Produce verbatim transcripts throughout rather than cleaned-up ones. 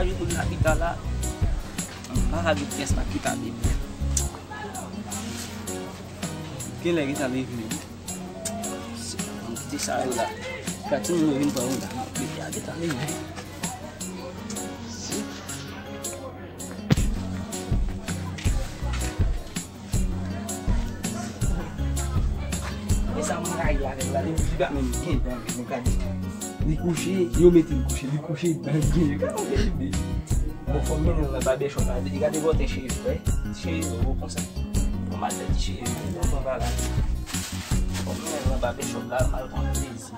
Moun lapita la, m pa ka gen pyès lapita depi. Genlè gentan leve wi. An kite sa yo la. Gad timoun yo vin pran yo la. Lapita gentan leve. E sa moun rayi avè l la, li pa menm gen dan, men gade. Li kouche, yo mete l kouche, li kouche, dan gen. Gade yon bebe. Bon, fò m mennen l nan babèchòp la, gade bòtè cheve, wè. Cheve yo konsa. Fò m al fè ti cheve, fò m al la. Fò m mennen l nan babèchòp la, m al pran plezi.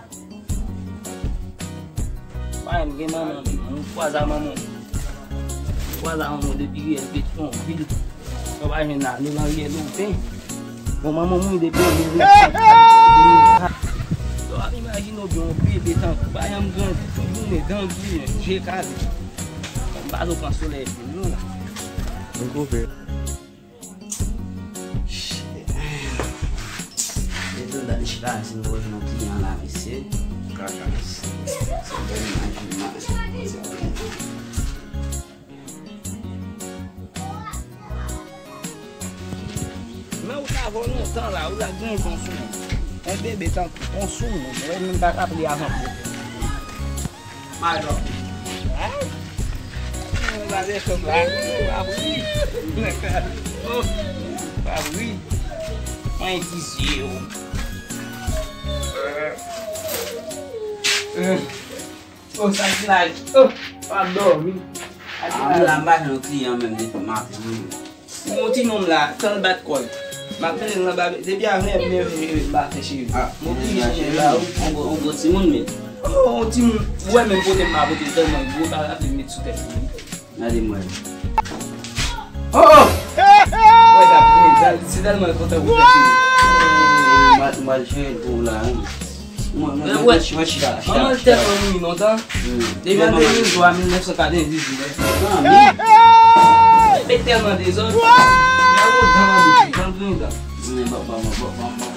Mwen, m gen manman, m kwaze a manman. M kwaze a manman depi riyèl Petyon, vil. Yo pa jwenn la, nou nan riyèl open. Bon, manman mouri depi an mil nèf san kat, de mil kat. Yo ap imajine w byen, yon bebe tankou, pa janm grandi, tout jounen, dan griyen, je kale. M pa zo pran solèy pou nou la. M koupe. Shit. Depi yon dat m chita, si m poko jwenn yon kliyan la, mesye. Kaka. Se bèl imaj, imaj. Men ou t avè w lontan la, ou la gen yon sou moun. Yon bebe tankou, yon sou moun. Mwen menm pa ka ple avan pou. Madam. Ay! Mwen pa de chòk la. Pa ri. Oh, pa ri. Mwen di zye w. Oh, sa ki la. Oh, pa dòmi. Ah, m la, m pa jwenn kliyan menm depi maten. Yon ti nonm la, tan l bat kò l. M ap mennen l nan ba-, depi avanyè m leve, m pa fè cheve. Ah, m oblije chanje la, wi. On gwo, on gwo timoun, men. Oh, yon timoun, ou wè menm pote m pa pote l tèlman gwo, pa raple m met sou tèt li. Gade m wè. Oh, oh! Wè, sa, se tèlman l kontan pou fè cheve. M al, m al chanje l pou ou la, wi. Mwen, mwen, mwen, mwen chita, chita, manman l tèlman mouri lontan. Depi an de mil twa, mil nèf san katrevendizuit, wi. Bebe tèlman dezòd. Gade yon dan bebe, dan griyen dan. Bon, bon, bon, bon, bon, bon.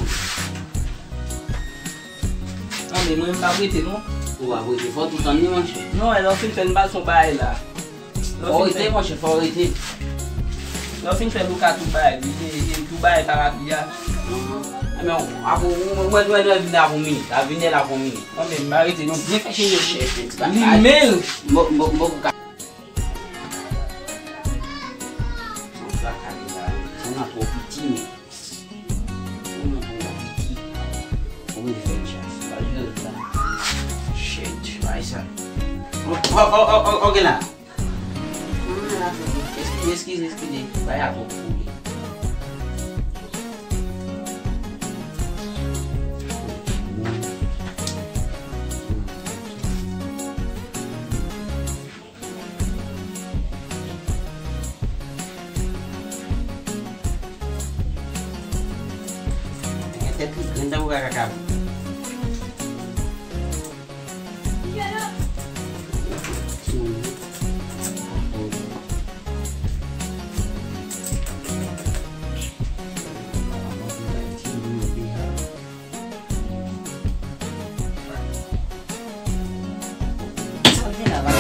An, men mwen, m p ap rete, non. Ou p ap rete, fò w tou tann li, monchè. Non, lè w fin fè, n pral fè yon bagay la. Fò w rete, monchè, fò w rete. Lè w fin fè, nou ka tou bay, li te, li tou bay tarapi a. Enben, apre, ou, ou, mwen, mwen, mwen vin la pou minit, la vin la pou minit. Enben, m pa rete, non, byen fè cheve. Chèf, ti bagay. Li men. Mwen, mwen, mwen, ka. Mwen ka kale la, wi. Moun nan twò piti, men. Ou nan pou w piti. Ou vin fè djaz. Pa jwe la. Shit, bay sa. O, o, o, o, o, gen la. Eskize, eskize, eskize. Bay a twò foule. Tèt li grenn tankou kaka. Sa l gen la, pa.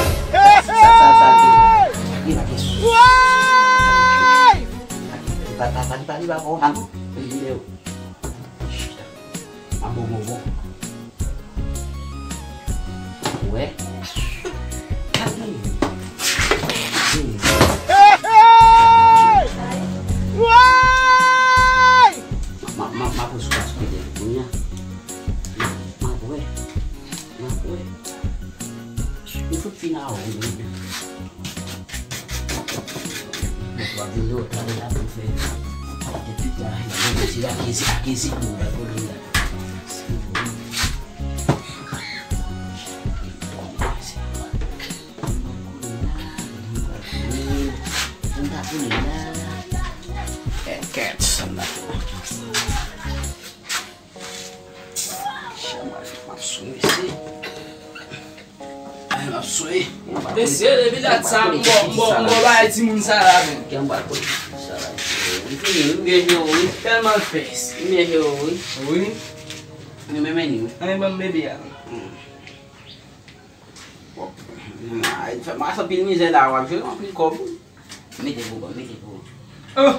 Sa, sa, sa l gen la. Li pa gen sou. Li pa, pa, pa, li pa, li pa bon. Li vide yo. Chita. A bon, bon, bon. Wè. Gade. Hey, hey! Woy! Ma, ma, ma, ma pran sou paspò de kounye a. Ma, ma wè. Ma wè. Nou fout fin a wè. Mwen pa vin lòt la, la pou fè. Depi la, la, la, la, la, la, la. Kèt, kèt, sa m ap fè. Chan, m ap, m ap sou mesye. Ay, m ap sou. Mesye, depi dat sa, m bò, m bò, m bò bagay timoun sa la, men. Kè m pral kote sa la. M fini, wi, m byen jwe, wi. Tèlman l pès. M byen jwe, wi. Wi. M renmen li, wi. Ann ban m bebe a. Hmm. Bon. Ay, fè mas anpil mizè la, w ap jwe anpil kòb. Mete pou, mete pou. Oh!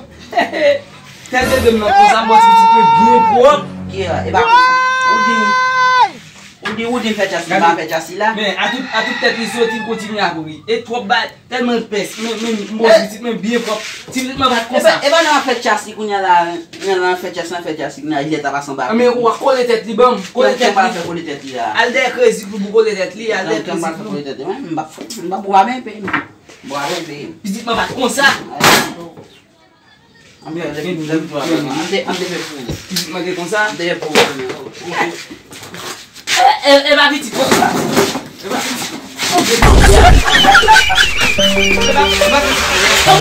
Tèt de dèm nan konsa, bò ti pitit mwen byen pwòp. Ki a, e pa ou di, ou di, ou di fè chasi, pa fè chasi la. Men, a tout, a tout tèt li soti, l kontinye a kouri. E twòp bay, tèlman l pès, men, men, bò ti pitit mwen byen pwòp. Ti pitit mwen pa t konsa. E pa, e pa nan fè chasi kounye a la, nan fè chasi, nan fè chasi kounye a, jilèt la pase anba. Men ou a kole tèt li ban m, kole tèt li. Kole tèt li la. Al dèyè krezi pou kole tèt li, al dèyè krezi pou. Kole tèt li, mwen, m pa, m pa pou a men pe. Bware, men. Pitit mwen pa t konsa. An te, an te fè pou ou. Pitit mwen te konsa. An te fè pou ou. E, e, e pa pitit konsa. E pa pitit. E pa, e pa pitit.